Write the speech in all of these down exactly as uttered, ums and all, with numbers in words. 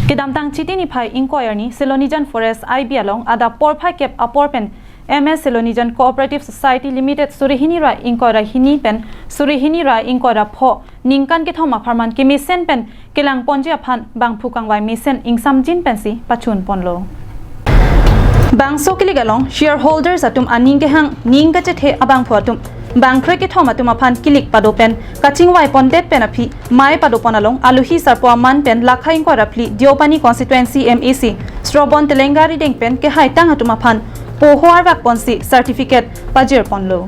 Kedamtang Chiti niphai ingkoi arni Silonijan Forest I B along adap porphai kep apor pen M S Silonijan Cooperative Society Limited suri hini ra ingkoi ra hini pen suri hini ra ingkoi ra pho ningkan kethom apharman kemesen pen kelang ponji aphan bangphu kangvai mesen ingsamjin pensi pachun ponlo. Bangso kilik along shareholders atum aning kehang ning kachethe abangphu atum bangkrek kethom atum aphan kilik pado pen kachingvai pondet pen aphi mei pado pon along aluhi sarpo aman pen lakha ingkoi ra phli Deopani constituency M A C Srobon Telenga rideng pen kehaitang atum aphan poho arvak ponsi certificate pajir ponlo.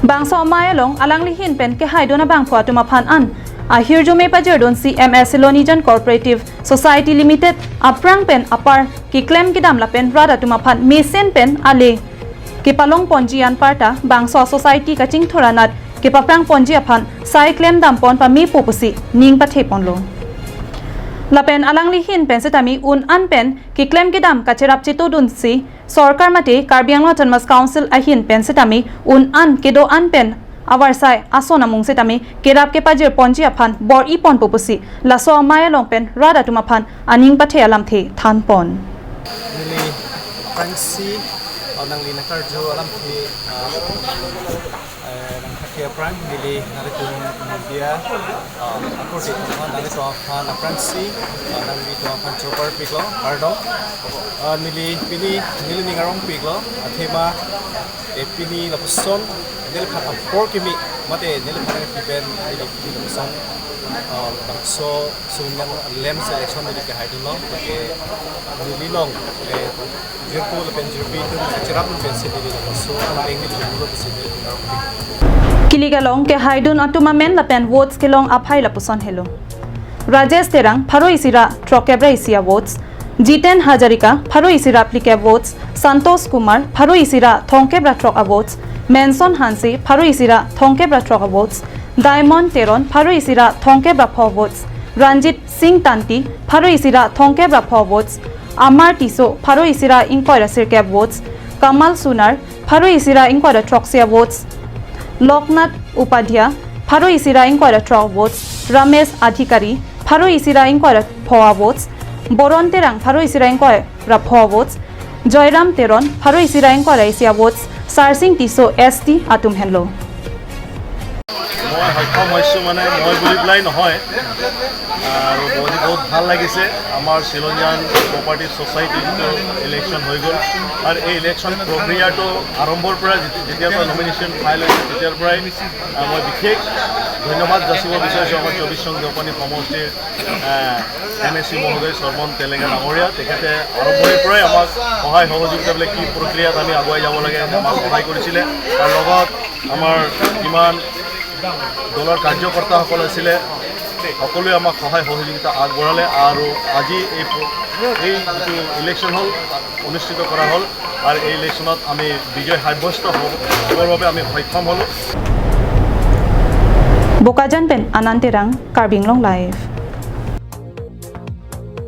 Bangso amei along alangli ahin pen kehaidun abangphu atum aphan an ahirjume pajirdunsi M S Silonijan Cooperative Society Limited aphrang pen apar keklem kedam lapen rat atum aphan mesen pen ale kepalong ponji anparta bangso society kachingthur anat kepaphrang ponji aphan sai klem dam pon pamepo pusi ning pathe ponlo. Lapen alangli ahin pen setame un an pen keklem kedam kacherap chetodunsi sorkar mate Karbi Anglong Autonomous Council ahin pen setame un an kedo an pen avarsai ason amung setame kerap kepajir ponji aphan bor-i ponpo pusi laso amei along pen rat atum aphan aning pathe alamthe than pon. Neli aphrangsi, uh, nangli nangkarju alamthe, uh, eh, nangkaki aphrang, neli nelitum media, uh, akorte aphan, nelitum aphan aphrangsi, uh, nanglitum aphan chopar piklo, kardom. Uh, neli pini, neli ning arong piklo, athema, eh, pini lapuson, neliphan apor kimi, mate neliphan pipen, neli pini lapuson, uh, bangso Silonijan L M C election neli kehaidunlo, ke neli along, eh, jirpo lapen jirpi atum kacherap pensi neli lapuson, neli neli lo pensi neli. Kilik along kehaidun atum amen lapen votes kelong aphai lapuson helo. Rajesh Terang, pharo isi ra throkkep ra isi avotes. Jiten Hazarika, pharo isi ra phlikep votes. Santosh Kumar, pharo isi ra thomkep ra throk avotes. Menson Hanse, pharo isi ra thomkep ra throk avotes. Diamond Teron, pharo isi ra thomkep ra pho votes. Ranjit Singh Tanti, pharo isi ra thomkep ra pho votes. Amar Tisso, pharo isi ra ingkoi ra sirkep votes. Kamal Sunar, pharo isi ra ingkoi ra throksi avotes. Loknath Upadhyay, pharo isi ra ingkoi ra throk votes. Ramesh Adhikari, pharo isi ra ingkoi ra pho avotes. Boron Terang, pharo isi ra ingkoi ra pho votes. Joyram Teron, pharo isi ra ingkoi ra isi avotes. Sarsing Tisso, S T atum henlo. মই সক্ষম হৈছোঁ মানে মই বুলি পেলাই নহয়, আৰু বহুত, বহুত ভাল লাগিছে। আমাৰ চিলনীজান কোঅপাৰেটিভ ছ'চাইটিৰ যিটো ইলেকশ্যন হৈ গ'ল, আৰু এই ইলেকশ্যন প্ৰক্ৰিয়াটো আৰম্ভৰ পৰা যেতি-, যেতিয়াৰ পৰা নমিনেশ্যন ফাইল হৈছে, তেতিয়াৰ পৰাই, আহ, মই বিশেষ ধন্যবাদ যাচিব বিচাৰিছোঁ আমাৰ চৌবিশ নং দেওপানী সমষ্টিৰ, আহ, এম এ চি মহোদয় সৰ্বন তেলেঙা ডাঙৰীয়া। তেখেতে আৰম্ভণিৰ পৰাই আমাক সহায় সহযোগিতা বিলাক কি প্ৰক্ৰিয়াত আমি আগুৱাই যাব লাগে, আমাক সহায় কৰিছিলে। আৰু লগত আমাৰ যিমান দলৰ কাৰ্যকৰ্তাসকল আছিলে, সকলোৱে আমাক সহায় সহযোগিতা আগবঢ়ালে। আৰু আজি এই প্ৰ-, এই যিটো ইলেকশ্যন হ'ল, অনুষ্ঠিত কৰা হ'ল, আৰু এই ইলেকশ্যনত আমি বিজয় সাব্যস্ত হ'ব-, হ'বৰ বাবে আমি সক্ষম হ'লোঁ। Bokajan pen Anand Terang, Karbi Anglong Live.